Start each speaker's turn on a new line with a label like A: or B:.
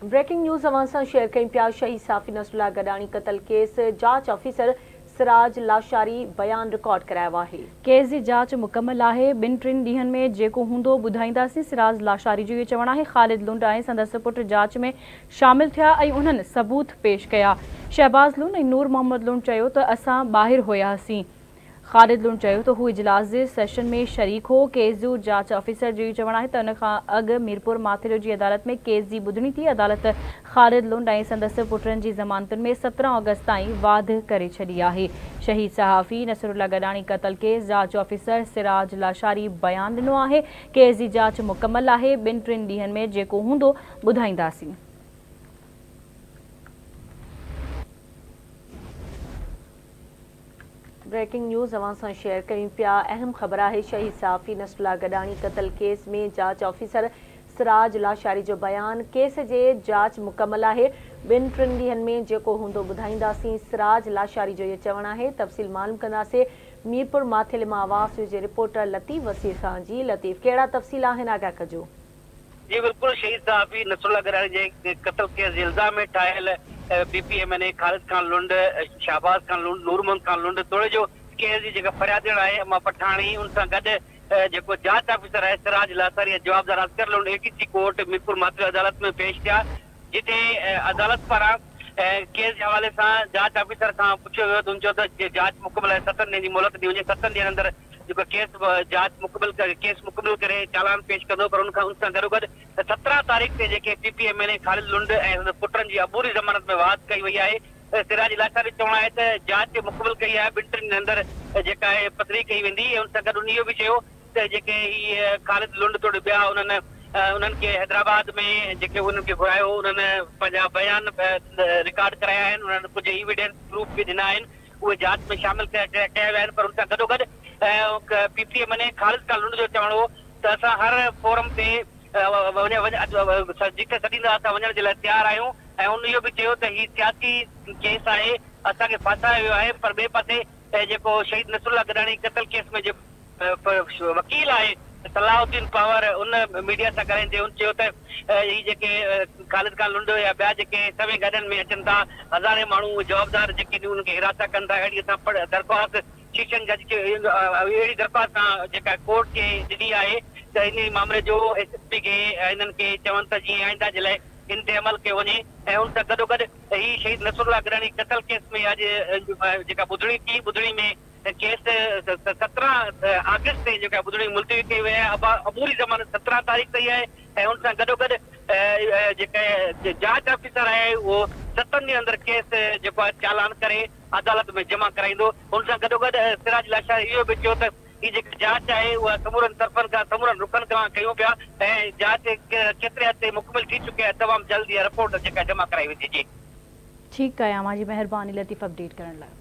A: Breaking news اوهان سان share ڪيون پيا شهيد صحافي نصرالله گڏاڻي قتل ڪيس جاچ آفيسر سراج لاشاري بيان رڪارڊ ڪرايو آهي.
B: ڪيس جي جاچ مڪمل آهي، ٻن ٽن ڏينهن ۾ جيڪو هوندو ٻڌائينداسين، سراج لاشاري جو اهو چوڻ آهي، خالد لنڊ ۽ سندس پٽ جاچ ۾ شامل ٿيا ۽ انهن ثبوت پيش ڪيا، شهباز لنڊ ۽ نور محمد لنڊ چيو ته اسان ٻاهر هياسين. خالد لنڊ چيو ته هو اجلاس جي سيشن ۾ شريڪ هو، ڪيس جو جاچ آفيسر جو اهو چوڻ آهي ته ان کان اڳ ميرپور ماٿيلو جي عدالت ۾ ڪيس جي ٻڌڻي ٿي، عدالت خالد لنڊ ۽ سندس پٽن جي ضمانتن ۾ 17 آگسٽ تائين واڌ ڪري ڇڏي آهي. شهيد صحافي نصرالله گڏاڻي قتل ڪيس جاچ آفيسر سراج لاشاري بيان ڏنو آهي، ڪيس جي جاچ مڪمل آهي، ٻن ٽن ڏينهن ۾ جيڪو هوندو ٻڌائينداسين.
A: بريڪنگ نيوز اوهان سان شيئر ڪيون پيا اهم خبر آهي شهيد صحافي نصرالله گڏاڻي قتل ڪيس ۾ جاچ آفيسر سراج لاشاري جو بيان ڪيس جي جاچ مڪمل آهي ٻن ٽن ڏينهن ۾ جيڪو هوندو ٻڌائينداسين سراج لاشاري جو اهو چوڻ آهي تفصيل معلوم ڪنداسين ميرپور ماٿيلي مان آواز نيوز جي رپورٽر لطيف وسير سان جي لطيف ڪهڙا تفصيل آهن آگاهه ڪجو.
C: جي بلڪل شهيد صحافي نصرالله گڏاڻي جي قتل ڪيس جي الزام ۾ ٺاهيل P P M N A Khalid Khan Lund, Shahbaz Khan Lund, Noor Muhammad Khan Lund توڙي جو ڪيس جي جيڪا فرياديڻ آهي اما پٺاڻي ان سان گڏ جيڪو جاچ آفيسر آهي سراج لاساري ۽ جوابدار Asghar Lund A T C court Mirpur Mathelo عدالت ۾ پيش ٿيا جتي عدالت پاران ڪيس جي حوالي سان جاچ آفيسر کان پڇيو ويو ته هن چيو ته جاچ مڪمل آهي ستن ڏينهن جي مهلت ڏني وڃي ستن ڏينهن اندر جيڪو ڪيس جاچ مڪمل ڪيس مڪمل ڪري چالان پيش ڪندو پر ان کان ان سان گڏوگڏ 17 تاريخ تي جيڪي P P M N A Khalid Lund ۽ سندس پٽن جي عبوري ضمانت ۾ واڌ ڪئي وئي آهي سراج لاشاري جو چوڻ آهي ته جاچ مڪمل ڪئي آهي ٻن ٽن ڏينهن اندر جيڪا آهي پڌري ڪئي ويندي ۽ ان سان گڏ هن اهو به چيو ته جيڪي هي خالد لنڊ توڙي ٻيا انهن انهن کي حيدرآباد ۾ جيڪي انهن کي گهرايو هو انهن پنهنجا بيان رڪارڊ ڪرايا آهن انهن ڪجهه ايويڊنس پروف به ڏنا آهن اهي جاچ ۾ شامل ڪيا ويا آهن پر ان سان گڏوگڏ P P M N A Khalid Khan Lund جو چوڻ هو ته اسان هر فورم تي جتي سڏيندا اسان وڃڻ جي لاء تيار آهيون ۽ ان اهو به چيو ته هي سياسي ڪيس آهي اسان کي ڦاسايو ويو آهي پر ٻئي پاسي جيڪو شهيد نصرالله گڏاڻي قتل ڪيس ۾ جيڪو وڪيل آهي صلاح الدين پنهور ان ميڊيا سان ڳالهائيندي هن چيو ته هي جيڪي خالد خان لنڊ يا ٻيا جيڪي سوين گاڏين ۾ اچن ٿا هزارين ماڻهو جوابدار جيڪي انهن کي حراسان ڪن ٿا اهڙي اسان درخواست شيشن جج کي اهڙي درخواست اسان جيڪا ڪورٽ کي ڏني آهي ته انهي مامري جو ايس ايس پي کي انهن کي چون ته جيئن آئنده جي لاء ان تي عمل ڪيو وڃي ۽ ان سان گڏوگڏ هي شهيد نصرالله گڏاڻي قتل ڪيس ۾ اڄ جيڪا ٻڌڻي ٿي ٻڌڻي ۾ ڪيس 17 آگسٽ تي جيڪا ٻڌڻي ملتوي ڪئي وئي آهي عبوري ضمانت 17 تاريخ تائين آهي ۽ ان سان گڏوگڏ جيڪي جاچ آفيسر آهي اهو ستن ڏينهن اندر ڪيس جيڪو آهي چالان ڪري عدالت ۾ جمع ڪرائيندو ان سان گڏوگڏ سراج لاشاري اهو به چيو ته هي جيڪا جاچ آهي اها سمورن طرفن کان سمورن رخن کان ڪيون پيا ۽ جاچ ڪيتري حد تائين مڪمل ٿي چڪي آهي تمام جلد اها رپورٽ جيڪا جمع ڪرائي ويندي جي.
B: ٺيڪ آهي اوهان جي مهرباني لطيف اپڊيٽ ڪرڻ لاء.